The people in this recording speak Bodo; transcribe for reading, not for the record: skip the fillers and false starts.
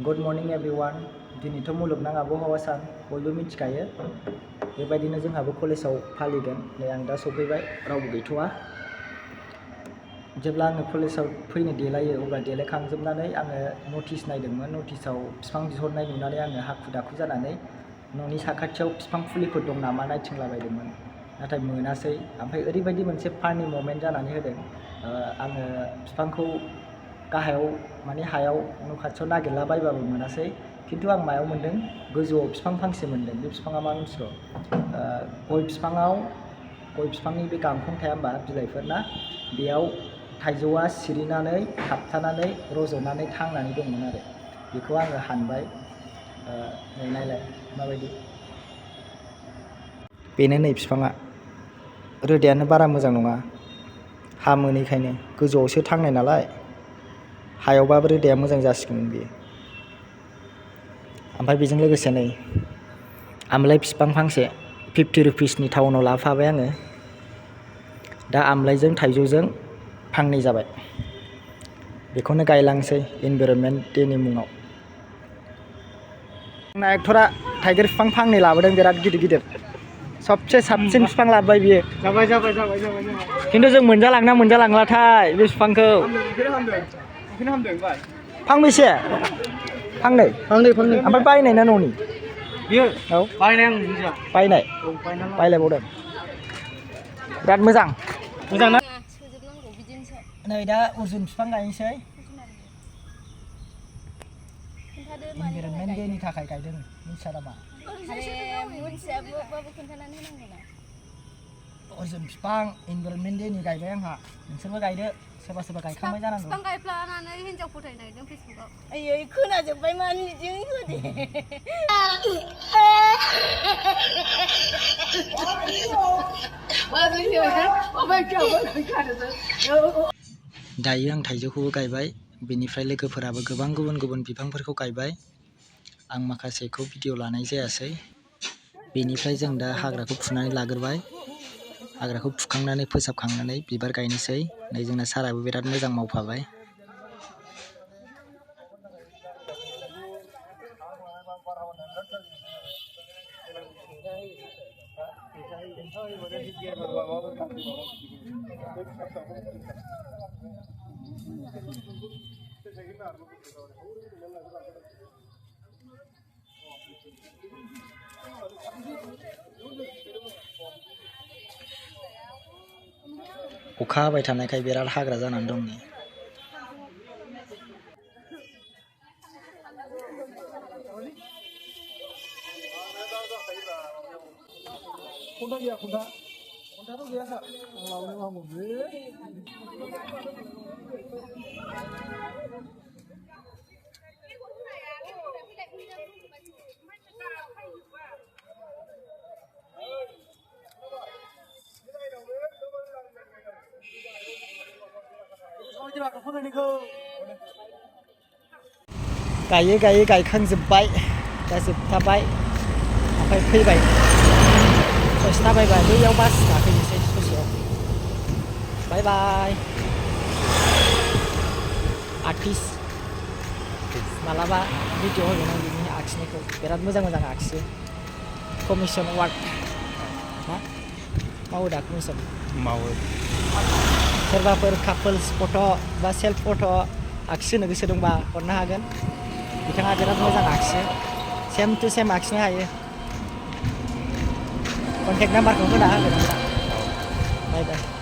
Good morning everyone. दिनैथ' मुलुगनां आबहावा सान बयबो मिथिखायो। बेबायदिनो जोंहाबो कलेजाव फालिगोन। नै आं दा सफैबाय, रावबो गैथ'आ। जेब्ला आङो कलेजाव फैनो देलायो अब्ला देलायखांजोबनानै आङो नटिस नायदोंमोन। नटिसाव बिफां बिहरनाय नुनानै आङो हाखु दाखु जानानै न'नि साखाथियाव बिफां फुलिफोर दं नामा नायथिंलाबायदोंमोन, नाथाय मोनासै। ओमफ्राय ओरैबायदि मोनसे फानि ममेन्ट जानानै होदों। आङो बिफांखौ गाहायाव माने हायाव न' खाथियाव नागिरलाबायबाबो मोनासै, खिन्थु आं मायाव मोन्दों, गोजौआव बिफां फांसे मोन्दों। बे बिफाङा मा मिथिगौ? गय बिफांनि बे गांखं थाया होमबा बिलाइफोरना, बेयाव थाइजौआ सिरिनानै थाबथानानै रज'नानै थांनानै दंमोन आरो। बेखौ आङो हानबाय। नै नायलाय माबायदि। बेनो नै बिफाङा। रोदायानो बारा मोजां नङा, हा मोनैखायनो। गोजौआवसो थांनाय नालाय, हायावबाबो रोदाया मोजां जासिगौमोन बेयो। ओमफ्राय बेजों लोगोसे नै आमलाइ बिफां फांसे 50 रुपिसनि टाउनाव लाफाबाय आङो। दा आमलाइजों थाइजौजों फांनै जाबाय। बेखौनो गायलांसै इनभाइरनमेन्ट डेनि मुङाव। आंना एक्टरा थाइगिर बिफां फांनै लाबोदों, बिराद गिदिर गिदिर। सबसे साबसिन बिफां लाबोबाय बियो। जाबाय। खिन्थु जों मोनजालांना मोनजालांलाथाय बे बिफांखौ। फांबेसे? फांनै। ओमफ्राय बायनाय ना न'नि? बियो औ बायनाय। आं बुजिया। बायनाय? बायलायबावदों। बिराद मोजां। मोजां ना? नै दा अर्जुन बिफां गायनोसै। इनभाइरनमेन्ट डेनि थाखाय गायदों, मिथिया नामा? अर्जुन बिफां इनभाइरनमेन्ट डेनि गायबाय आंहा। नोंसोरबो गायदो, सोरबा सोरबा गायखांबाय जानांगौ। बिफां गायफ्लानानै हिनजाव फोथायनाय दं फेसबुकआव। आयै खोनाजोब्बाय मानो बिदि होदे। दायो आं थाइजौखौबो गायबाय, बेनिफ्राय लोगोफोराबो गोबां गुबुन गुबुन बिफांफोरखौ गायबाय। आं माखासेखौ भिडिअ लानाय जायासै। बेनिफ्राय जों दा हाग्राखौ फुनानै लाग्रोबाय। हाग्राखौ फुखांनानै फोसाबखांनानै बिबार गायनोसै। नै जोंना साराबो बिराद मोजां मावफाबाय। अखा हाबाय थानायखाय बिराद हाग्रा जानानै दं नै। गायै गायखांजोब्बाय, दा जोबथाबाय। ओमफ्राय फैबाय, ससे थाबायबाय, बैयाव बास गाखोनोसै ससेयाव। बाय बाय। आर्टिस्ट मालाबा भिडिअ होगोन आं बिनि आखिनायखौ। बिराद मोजां मोजां आखियो। कमिसन वार्क ना मावो दा? कमिसन मावो। सोरबाफोर कापोल्स फट' बा सेल्फ फट' आखिहोनो गोसो दंबा हरनो हागोन। बिथाङा बिराद मोजां आखियो, सेम टु सेम आखिनो हायो। कन्टेक्ट नाम्बारखौ होना होगोन आं दा। बाय बाय।